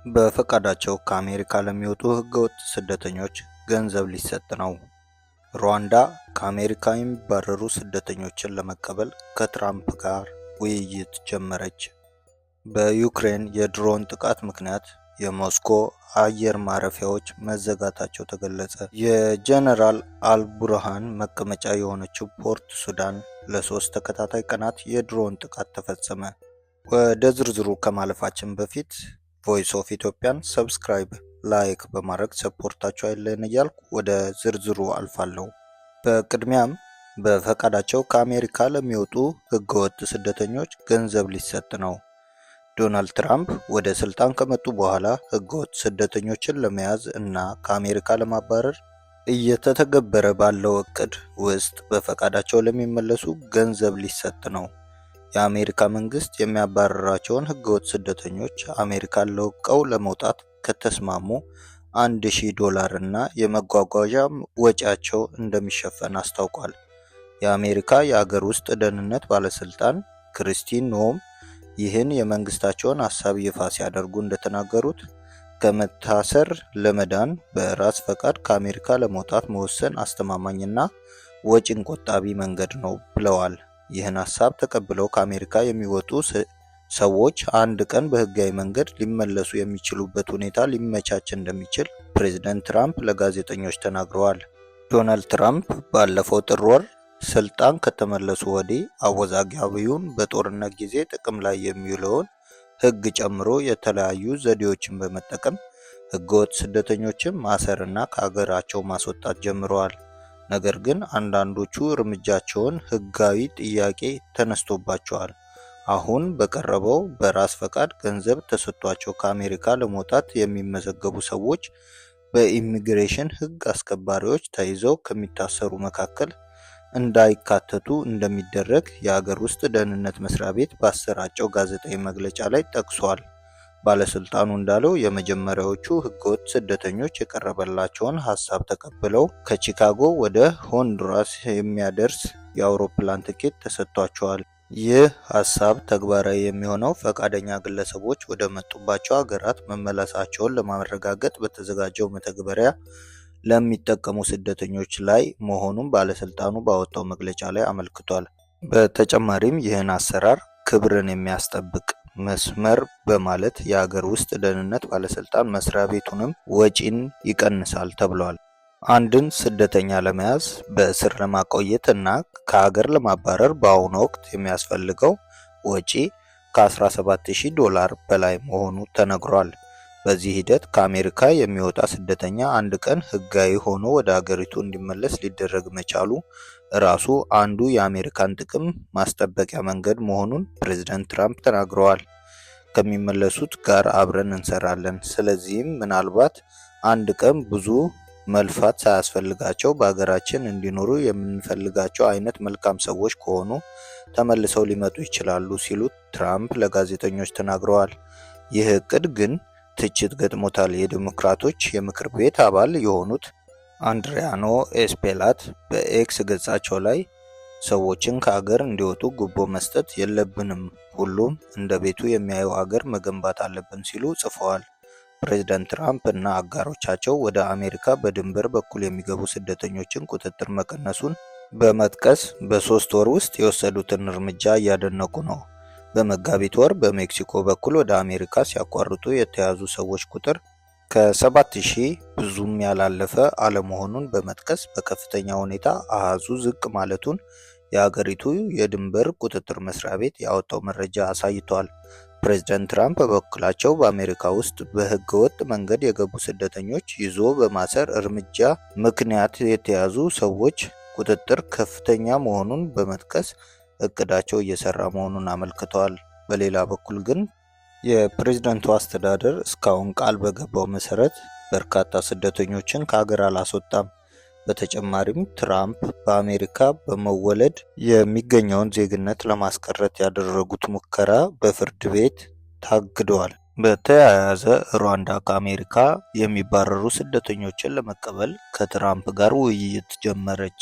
በፈቃዳቸው ከአሜሪካ ለሚወጡ ህገወጥ ስደተኞች ገንዘብ ሊሰጥ ነው። ሩዋንዳ ከአሜሪካ የሚባረሩ ስደተኞችን ለመቀበል ከትራምፕ ጋር ውይይት ጀመረች። በዩክሬን የድሮን ጥቃት ምክንያት የሞስኮ አየር ማረፊያዎች መዘጋታቸው ተገለጸ። የጀነራል አልቡርሃን መቀመጫ የሆነችው ፖርት ሱዳን ለ3 ተከታታይ ቀናት የድሮን ጥቃት ተፈጸመ። ወደ ዝርዝሩ ከማለፋችን በፊት Voice of Ethiopian subscribe፣ like በማድረግ support ኣችሁ አይለየን እያልኩ ወደ ዝርዝሩ አልፋለሁ። በቅድሚያም በፈቃዳቸው ከአሜሪካ ለሚወጡ ህገወጥ ስደተኞች ገንዘብ ሊሰጥ ነው። ዶናልድ ትራምፕ ወደ ስልጣን ከመጡ በኋላ ህገወጥ ስደተኞችን ለመያዝ እና ከአሜሪካ ለማባረር እየተተገበረ ባለው እቅድ ውስጥ በፈቃዳቸው ለሚመለሱ ገንዘብ ሊሰጥ ነው። የአሜሪካ መንግስት የሚያባርራቸውን ህገወጥ ስደተኞች አሜሪካን ለቀው ለመውጣት ከተስማሙ $1000 እና የመጓጓዣ ወጪያቸው እንደሚሸፈን አስታውቋል። የአሜሪካ የአገር ውስጥ ደህንነት ባለስልጣን ክሪስቲ ኖም ይህን የመንግስታቸውን ሀሳብ ይፋ ሲያደርጉ እንደተናገሩት፣ ከመታሰር ለመዳን በራስ ፈቃድ ከአሜሪካ ለመውጣት መወሰን አስተማማኝና ወጪን ቆጣቢ መንገድ ነው ብለዋል። ይህን ሀሳብ ተቀብለው ከአሜሪካ የሚወጡ ሰዎች አንድ ቀን በህጋዊ መንገድ ሊመለሱ የሚችሉበት ሁኔታ ሊመቻች እንደሚችል ፕሬዝደንት ትራምፕ ለጋዜጠኞች ተናግረዋል። ዶናልድ ትራምፕ ባለፈው ጥር ወር ስልጣን ከተመለሱ ወዲህ አወዛጋቢውን በጦርነት ጊዜ ጥቅም ላይ የሚውለውን ህግ ጨምሮ የተለያዩ ዘዴዎችን በመጠቀም ህገወጥ ስደተኞችን ማሰርና ከሀገራቸው ማስወጣት ጀምረዋል። ነገር ግን አንዳንዶቹ እርምጃቸውን ህጋዊ ጥያቄ ተነስቶባቸዋል። አሁን በቀረበው በራስ ፈቃድ ገንዘብ ተሰጥቷቸው ከአሜሪካ ለመውጣት የሚመዘገቡ ሰዎች በኢሚግሬሽን ህግ አስከባሪዎች ተይዘው ከሚታሰሩ መካከል እንዳይካተቱ እንደሚደረግ የአገር ውስጥ ደህንነት መስሪያ ቤት ባሰራጨው ጋዜጣዊ መግለጫ ላይ ጠቅሷል። ባለስልጣኑ እንዳለው፣ የመጀመሪያዎቹ ህገወጥ ስደተኞች የቀረበላቸውን ሀሳብ ተቀብለው ከቺካጎ ወደ ሆንዱራስ የሚያደርስ የአውሮፕላን ትኬት ተሰጥቷቸዋል። ይህ ሀሳብ ተግባራዊ የሚሆነው ፈቃደኛ ግለሰቦች ወደ መጡባቸው ሀገራት መመለሳቸውን ለማረጋገጥ በተዘጋጀው መተግበሪያ ለሚጠቀሙ ስደተኞች ላይ መሆኑን ባለስልጣኑ ባወጣው መግለጫ ላይ አመልክቷል። በተጨማሪም ይህን አሰራር ክብርን የሚያስጠብቅ መስመር በማለት የሀገር ውስጥ ደህንነት ባለስልጣን መስሪያ ቤቱንም ወጪን ይቀንሳል ተብሏል። አንድን ስደተኛ ለመያዝ፣ በእስር ለማቆየት እና ከሀገር ለማባረር በአሁኑ ወቅት የሚያስፈልገው ወጪ ከ17,000 ዶላር በላይ መሆኑ ተነግሯል። በዚህ ሂደት ከአሜሪካ የሚወጣ ስደተኛ አንድ ቀን ህጋዊ ሆኖ ወደ አገሪቱ እንዲመለስ ሊደረግ መቻሉ ራሱ አንዱ የአሜሪካን ጥቅም ማስጠበቂያ መንገድ መሆኑን ፕሬዝደንት ትራምፕ ተናግረዋል። ከሚመለሱት ጋር አብረን እንሰራለን። ስለዚህም ምናልባት አንድ ቀን ብዙ መልፋት ሳያስፈልጋቸው በሀገራችን እንዲኖሩ የምንፈልጋቸው አይነት መልካም ሰዎች ከሆኑ ተመልሰው ሊመጡ ይችላሉ ሲሉ ትራምፕ ለጋዜጠኞች ተናግረዋል። ይህ እቅድ ግን ትችት ገጥሞታል። የዲሞክራቶች የምክር ቤት አባል የሆኑት አንድሪያኖ ኤስፔላት በኤክስ ገጻቸው ላይ ሰዎችን ከአገር እንዲወጡ ጉቦ መስጠት የለብንም፣ ሁሉም እንደ ቤቱ የሚያየው አገር መገንባት አለብን ሲሉ ጽፈዋል። ፕሬዝዳንት ትራምፕ እና አጋሮቻቸው ወደ አሜሪካ በድንበር በኩል የሚገቡ ስደተኞችን ቁጥጥር መቀነሱን በመጥቀስ በ3 ወር ውስጥ የወሰዱትን እርምጃ እያደነቁ ነው። በመጋቢት ወር በሜክሲኮ በኩል ወደ አሜሪካ ሲያቋርጡ የተያዙ ሰዎች ቁጥር ከ7000 ብዙም ያላለፈ አለመሆኑን በመጥቀስ በከፍተኛ ሁኔታ አሃዙ ዝቅ ማለቱን የአገሪቱ የድንበር ቁጥጥር መስሪያ ቤት ያወጣው መረጃ አሳይቷል። ፕሬዝዳንት ትራምፕ በበኩላቸው በአሜሪካ ውስጥ በህገወጥ መንገድ የገቡ ስደተኞች ይዞ በማሰር እርምጃ ምክንያት የተያዙ ሰዎች ቁጥጥር ከፍተኛ መሆኑን በመጥቀስ እቅዳቸው እየሰራ መሆኑን አመልክተዋል። በሌላ በኩል ግን የፕሬዝደንቱ አስተዳደር እስካሁን ቃል በገባው መሰረት በርካታ ስደተኞችን ከሀገር አላስወጣም። በተጨማሪም ትራምፕ በአሜሪካ በመወለድ የሚገኘውን ዜግነት ለማስቀረት ያደረጉት ሙከራ በፍርድ ቤት ታግደዋል። በተያያዘ ሩዋንዳ ከአሜሪካ የሚባረሩ ስደተኞችን ለመቀበል ከትራምፕ ጋር ውይይት ጀመረች።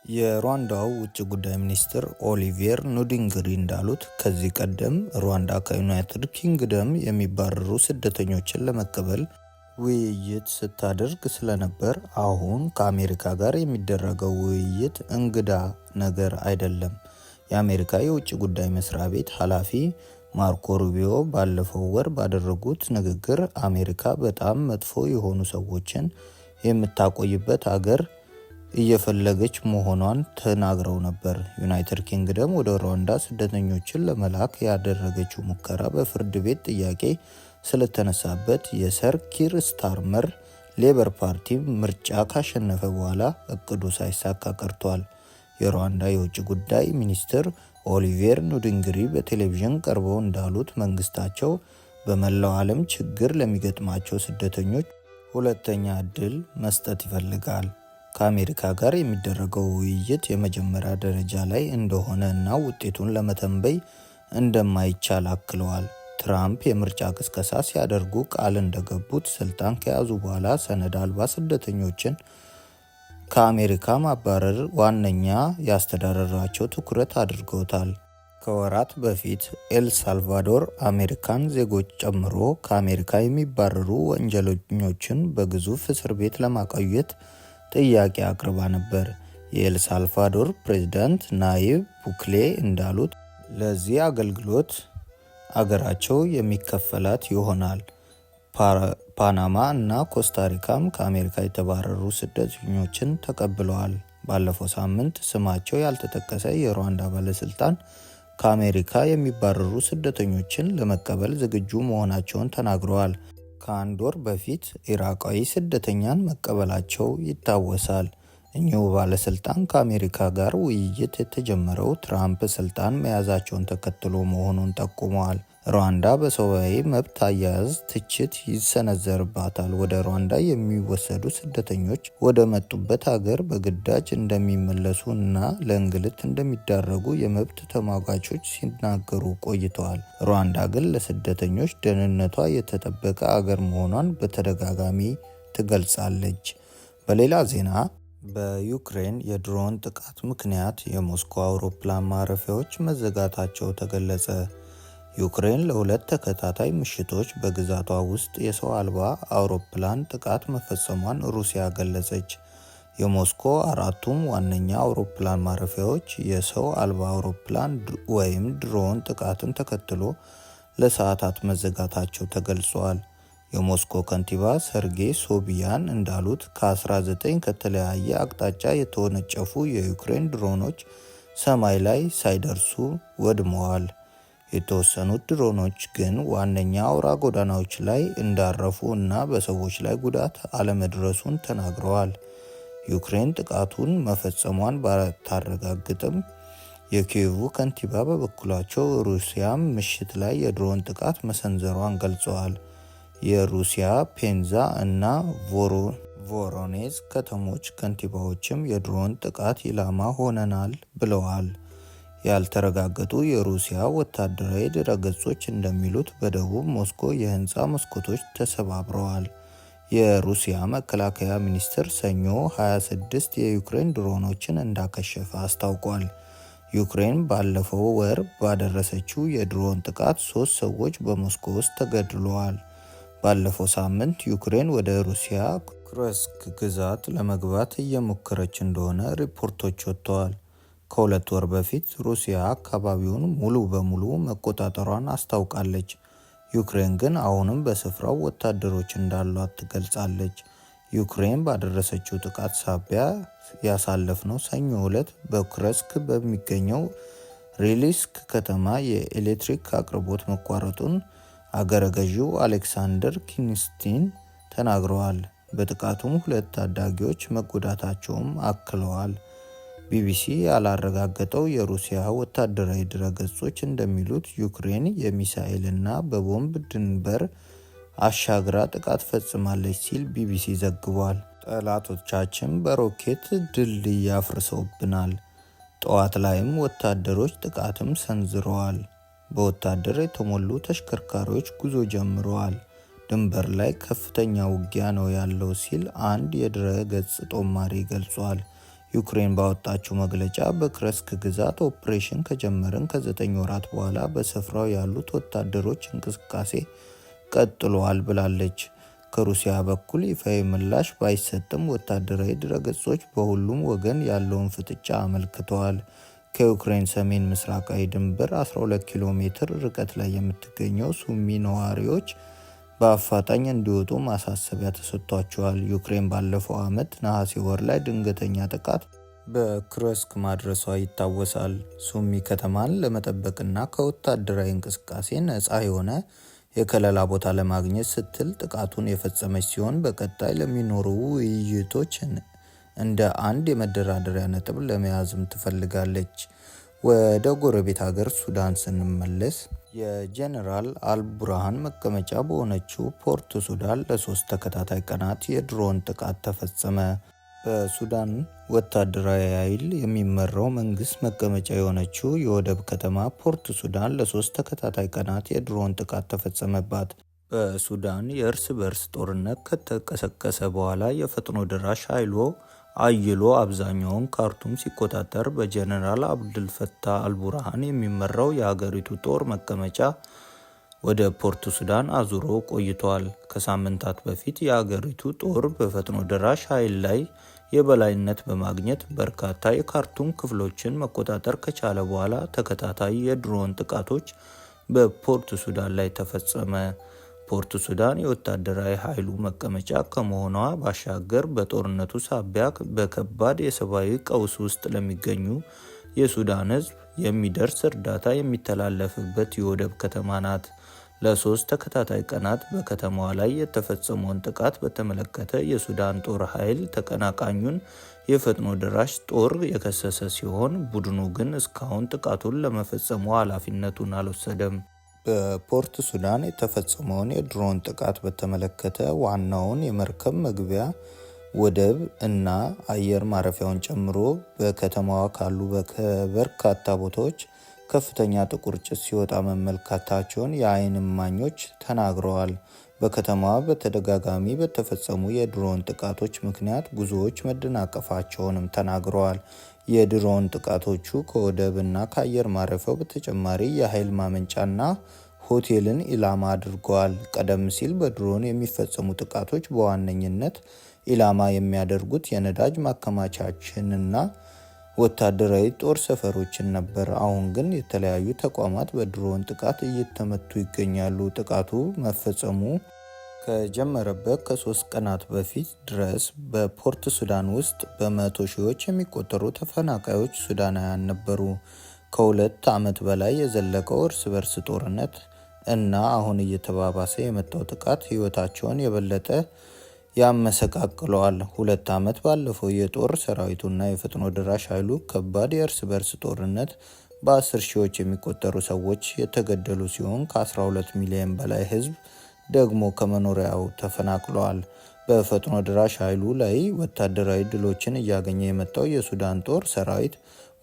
የሩዋንዳው ውጭ ጉዳይ ሚኒስትር ኦሊቪየር ኑዲንግሪ እንዳሉት ከዚህ ቀደም ሩዋንዳ ከዩናይትድ ኪንግደም የሚባረሩ ስደተኞችን ለመቀበል ውይይት ስታደርግ ስለነበር አሁን ከአሜሪካ ጋር የሚደረገው ውይይት እንግዳ ነገር አይደለም። የአሜሪካ የውጭ ጉዳይ መስሪያ ቤት ኃላፊ ማርኮ ሩቢዮ ባለፈው ወር ባደረጉት ንግግር አሜሪካ በጣም መጥፎ የሆኑ ሰዎችን የምታቆይበት አገር እየፈለገች መሆኗን ተናግረው ነበር። ዩናይትድ ኪንግደም ወደ ሩዋንዳ ስደተኞችን ለመላክ ያደረገችው ሙከራ በፍርድ ቤት ጥያቄ ስለተነሳበት የሰር ኪር ስታርመር ሌበር ፓርቲ ምርጫ ካሸነፈ በኋላ እቅዱ ሳይሳካ ቀርቷል። የሩዋንዳ የውጭ ጉዳይ ሚኒስትር ኦሊቪየር ኑድንግሪ በቴሌቪዥን ቀርበው እንዳሉት መንግስታቸው በመላው ዓለም ችግር ለሚገጥማቸው ስደተኞች ሁለተኛ እድል መስጠት ይፈልጋል። ከአሜሪካ ጋር የሚደረገው ውይይት የመጀመሪያ ደረጃ ላይ እንደሆነ እና ውጤቱን ለመተንበይ እንደማይቻል አክለዋል። ትራምፕ የምርጫ ቅስቀሳ ሲያደርጉ ቃል እንደገቡት ስልጣን ከያዙ በኋላ ሰነድ አልባ ስደተኞችን ከአሜሪካ ማባረር ዋነኛ የአስተዳደራቸው ትኩረት አድርገውታል። ከወራት በፊት ኤል ሳልቫዶር አሜሪካን ዜጎች ጨምሮ ከአሜሪካ የሚባረሩ ወንጀለኞችን በግዙፍ እስር ቤት ለማቆየት ጥያቄ አቅርባ ነበር። የኤል ሳልቫዶር ፕሬዝዳንት ናይብ ቡክሌ እንዳሉት ለዚህ አገልግሎት አገራቸው የሚከፈላት ይሆናል። ፓናማ እና ኮስታሪካም ከአሜሪካ የተባረሩ ስደተኞችን ተቀብለዋል። ባለፈው ሳምንት ስማቸው ያልተጠቀሰ የሩዋንዳ ባለስልጣን ከአሜሪካ የሚባረሩ ስደተኞችን ለመቀበል ዝግጁ መሆናቸውን ተናግረዋል። ከአንድ ወር በፊት ኢራቃዊ ስደተኛን መቀበላቸው ይታወሳል። እኚሁ ባለስልጣን ከአሜሪካ ጋር ውይይት የተጀመረው ትራምፕ ስልጣን መያዛቸውን ተከትሎ መሆኑን ጠቁመዋል። ሩዋንዳ በሰብአዊ መብት አያያዝ ትችት ይሰነዘርባታል። ወደ ሩዋንዳ የሚወሰዱ ስደተኞች ወደ መጡበት ሀገር በግዳጅ እንደሚመለሱ እና ለእንግልት እንደሚዳረጉ የመብት ተሟጋቾች ሲናገሩ ቆይተዋል። ሩዋንዳ ግን ለስደተኞች ደህንነቷ የተጠበቀ አገር መሆኗን በተደጋጋሚ ትገልጻለች። በሌላ ዜና በዩክሬን የድሮን ጥቃት ምክንያት የሞስኮ አውሮፕላን ማረፊያዎች መዘጋታቸው ተገለጸ። ዩክሬን ለሁለት ተከታታይ ምሽቶች በግዛቷ ውስጥ የሰው አልባ አውሮፕላን ጥቃት መፈጸሟን ሩሲያ ገለጸች። የሞስኮ አራቱም ዋነኛ አውሮፕላን ማረፊያዎች የሰው አልባ አውሮፕላን ወይም ድሮን ጥቃትን ተከትሎ ለሰዓታት መዘጋታቸው ተገልጿል። የሞስኮ ከንቲባ ሰርጌይ ሶቢያን እንዳሉት ከ19 ከተለያየ አቅጣጫ የተወነጨፉ የዩክሬን ድሮኖች ሰማይ ላይ ሳይደርሱ ወድመዋል። የተወሰኑት ድሮኖች ግን ዋነኛ አውራ ጎዳናዎች ላይ እንዳረፉ እና በሰዎች ላይ ጉዳት አለመድረሱን ተናግረዋል። ዩክሬን ጥቃቱን መፈጸሟን ባታረጋግጥም የኪየቩ ከንቲባ በበኩላቸው ሩሲያም ምሽት ላይ የድሮን ጥቃት መሰንዘሯን ገልጸዋል። የሩሲያ ፔንዛ እና ቮሮኔዝ ከተሞች ከንቲባዎችም የድሮን ጥቃት ኢላማ ሆነናል ብለዋል። ያልተረጋገጡ የሩሲያ ወታደራዊ ድረገጾች እንደሚሉት በደቡብ ሞስኮ የህንፃ መስኮቶች ተሰባብረዋል። የሩሲያ መከላከያ ሚኒስቴር ሰኞ 26 የዩክሬን ድሮኖችን እንዳከሸፈ አስታውቋል። ዩክሬን ባለፈው ወር ባደረሰችው የድሮን ጥቃት ሶስት ሰዎች በሞስኮ ውስጥ ተገድለዋል። ባለፈው ሳምንት ዩክሬን ወደ ሩሲያ ኩርስክ ግዛት ለመግባት እየሞከረች እንደሆነ ሪፖርቶች ወጥተዋል። ከ2 ወር በፊት ሩሲያ አካባቢውን ሙሉ በሙሉ መቆጣጠሯን አስታውቃለች። ዩክሬን ግን አሁንም በስፍራው ወታደሮች እንዳሏት ትገልጻለች። ዩክሬን ባደረሰችው ጥቃት ሳቢያ ያሳለፍነው ሰኞ ዕለት በኩርስክ በሚገኘው ሪልስክ ከተማ የኤሌክትሪክ አቅርቦት መቋረጡን አገረ ገዢው አሌክሳንደር ኪንስቲን ተናግረዋል። በጥቃቱም ሁለት ታዳጊዎች መጎዳታቸውም አክለዋል። ቢቢሲ ያላረጋገጠው የሩሲያ ወታደራዊ ድረገጾች እንደሚሉት ዩክሬን የሚሳኤልና በቦምብ ድንበር አሻግራ ጥቃት ፈጽማለች ሲል ቢቢሲ ዘግቧል። ጠላቶቻችን በሮኬት ድልድይ አፍርሰውብናል። ጠዋት ላይም ወታደሮች ጥቃትም ሰንዝረዋል። በወታደር የተሞሉ ተሽከርካሪዎች ጉዞ ጀምረዋል። ድንበር ላይ ከፍተኛ ውጊያ ነው ያለው ሲል አንድ የድረ ገጽ ጦማሪ ገልጿል። ዩክሬን ባወጣችው መግለጫ በክረስክ ግዛት ኦፕሬሽን ከጀመርን ከ9 ወራት በኋላ በስፍራው ያሉት ወታደሮች እንቅስቃሴ ቀጥሏል ብላለች። ከሩሲያ በኩል ይፋዊ ምላሽ ባይሰጥም ወታደራዊ ድረገጾች በሁሉም ወገን ያለውን ፍጥጫ አመልክተዋል። ከዩክሬን ሰሜን ምስራቃዊ ድንበር 12 ኪሎ ሜትር ርቀት ላይ የምትገኘው ሱሚ ነዋሪዎች በአፋጣኝ እንዲወጡ ማሳሰቢያ ተሰጥቷቸዋል። ዩክሬን ባለፈው ዓመት ነሐሴ ወር ላይ ድንገተኛ ጥቃት በክረስክ ማድረሷ ይታወሳል። ሱሚ ከተማን ለመጠበቅና ከወታደራዊ እንቅስቃሴ ነፃ የሆነ የከለላ ቦታ ለማግኘት ስትል ጥቃቱን የፈጸመች ሲሆን፣ በቀጣይ ለሚኖሩ ውይይቶች እንደ አንድ የመደራደሪያ ነጥብ ለመያዝም ትፈልጋለች። ወደ ጎረቤት ሀገር ሱዳን ስንመለስ፣ የጄኔራል አልቡርሃን መቀመጫ በሆነችው ፖርት ሱዳን ለ3 ተከታታይ ቀናት የድሮን ጥቃት ተፈጸመ። በሱዳን ወታደራዊ ኃይል የሚመራው መንግስት መቀመጫ የሆነችው የወደብ ከተማ ፖርት ሱዳን ለ3 ተከታታይ ቀናት የድሮን ጥቃት ተፈጸመባት። በሱዳን የእርስ በርስ ጦርነት ከተቀሰቀሰ በኋላ የፈጥኖ ደራሽ ኃይሉ አይሎ አብዛኛውን ካርቱም ሲቆጣጠር፣ በጀነራል አብዱልፈታህ አልቡርሃን የሚመራው የሀገሪቱ ጦር መቀመጫ ወደ ፖርት ሱዳን አዙሮ ቆይቷል። ከሳምንታት በፊት የሀገሪቱ ጦር በፈጥኖ ደራሽ ኃይል ላይ የበላይነት በማግኘት በርካታ የካርቱም ክፍሎችን መቆጣጠር ከቻለ በኋላ ተከታታይ የድሮን ጥቃቶች በፖርት ሱዳን ላይ ተፈጸመ። ፖርት ሱዳን የወታደራዊ ኃይሉ መቀመጫ ከመሆኗ ባሻገር በጦርነቱ ሳቢያ በከባድ የሰብአዊ ቀውስ ውስጥ ለሚገኙ የሱዳን ሕዝብ የሚደርስ እርዳታ የሚተላለፍበት የወደብ ከተማ ናት። ለ3 ተከታታይ ቀናት በከተማዋ ላይ የተፈጸመውን ጥቃት በተመለከተ የሱዳን ጦር ኃይል ተቀናቃኙን የፈጥኖ ደራሽ ጦር የከሰሰ ሲሆን፣ ቡድኑ ግን እስካሁን ጥቃቱን ለመፈጸሙ ኃላፊነቱን አልወሰደም። በፖርት ሱዳን የተፈጸመውን የድሮን ጥቃት በተመለከተ ዋናውን የመርከብ መግቢያ ወደብ እና አየር ማረፊያውን ጨምሮ በከተማዋ ካሉ በርካታ ቦታዎች ከፍተኛ ጥቁር ጭስ ሲወጣ መመልከታቸውን የዓይን እማኞች ተናግረዋል። በከተማዋ በተደጋጋሚ በተፈጸሙ የድሮን ጥቃቶች ምክንያት ጉዞዎች መደናቀፋቸውንም ተናግረዋል። የድሮን ጥቃቶቹ ከወደብ እና ከአየር ማረፊያው በተጨማሪ የኃይል ማመንጫና ሆቴልን ኢላማ አድርገዋል። ቀደም ሲል በድሮን የሚፈጸሙ ጥቃቶች በዋነኝነት ኢላማ የሚያደርጉት የነዳጅ ማከማቻዎችንና ወታደራዊ ጦር ሰፈሮችን ነበር። አሁን ግን የተለያዩ ተቋማት በድሮን ጥቃት እየተመቱ ይገኛሉ። ጥቃቱ መፈጸሙ ከጀመረበት ከ3 ቀናት በፊት ድረስ በፖርት ሱዳን ውስጥ በመቶ ሺዎች የሚቆጠሩ ተፈናቃዮች ሱዳናውያን ነበሩ። ከ2 ዓመት በላይ የዘለቀው እርስ በርስ ጦርነት እና አሁን እየተባባሰ የመጣው ጥቃት ሕይወታቸውን የበለጠ ያመሰቃቅለዋል። 2 ዓመት ባለፈው የጦር ሰራዊቱና የፈጥኖ ደራሽ ኃይሉ ከባድ የእርስ በርስ ጦርነት በ10 ሺዎች የሚቆጠሩ ሰዎች የተገደሉ ሲሆን፣ ከ12 ሚሊዮን በላይ ሕዝብ ደግሞ ከመኖሪያው ተፈናቅለዋል። በፈጥኖ ደራሽ ኃይሉ ላይ ወታደራዊ ድሎችን እያገኘ የመጣው የሱዳን ጦር ሰራዊት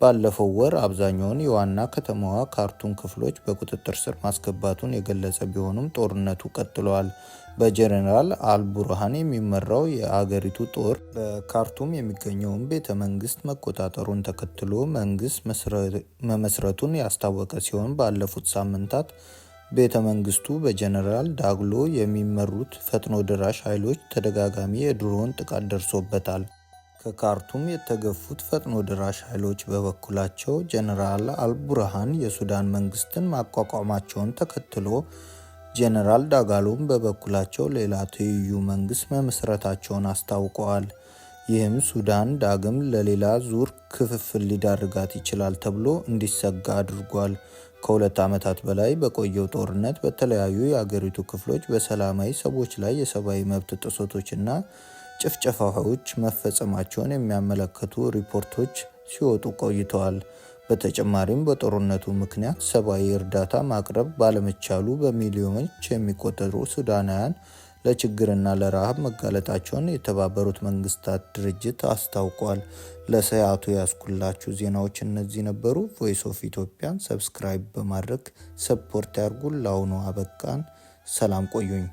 ባለፈው ወር አብዛኛውን የዋና ከተማዋ ካርቱም ክፍሎች በቁጥጥር ስር ማስገባቱን የገለጸ ቢሆንም ጦርነቱ ቀጥሏል። በጀነራል አልቡርሃን የሚመራው የአገሪቱ ጦር በካርቱም የሚገኘውን ቤተ መንግስት መቆጣጠሩን ተከትሎ መንግስት መመስረቱን ያስታወቀ ሲሆን፣ ባለፉት ሳምንታት ቤተ መንግስቱ በጀነራል ዳግሎ የሚመሩት ፈጥኖ ደራሽ ኃይሎች ተደጋጋሚ የድሮን ጥቃት ደርሶበታል። ከካርቱም የተገፉት ፈጥኖ ደራሽ ኃይሎች በበኩላቸው ጀነራል አልቡርሃን የሱዳን መንግስትን ማቋቋማቸውን ተከትሎ፣ ጀነራል ዳጋሎም በበኩላቸው ሌላ ትይዩ መንግስት መመስረታቸውን አስታውቀዋል። ይህም ሱዳን ዳግም ለሌላ ዙር ክፍፍል ሊዳርጋት ይችላል ተብሎ እንዲሰጋ አድርጓል። ከ2 ዓመታት በላይ በቆየው ጦርነት በተለያዩ የአገሪቱ ክፍሎች በሰላማዊ ሰዎች ላይ የሰብአዊ መብት ጥሰቶችና ጭፍጨፋዎች መፈጸማቸውን የሚያመለክቱ ሪፖርቶች ሲወጡ ቆይተዋል። በተጨማሪም በጦርነቱ ምክንያት ሰብአዊ እርዳታ ማቅረብ ባለመቻሉ በሚሊዮኖች የሚቆጠሩ ሱዳናውያን ለችግርና ለረሃብ መጋለጣቸውን የተባበሩት መንግስታት ድርጅት አስታውቋል። ለሰዓቱ ያስኩላችሁ ዜናዎች እነዚህ ነበሩ። Voice of Ethiopia ን subscribe በማድረግ support ያርጉ። ለአሁኑ አበቃን። ሰላም ቆዩኝ።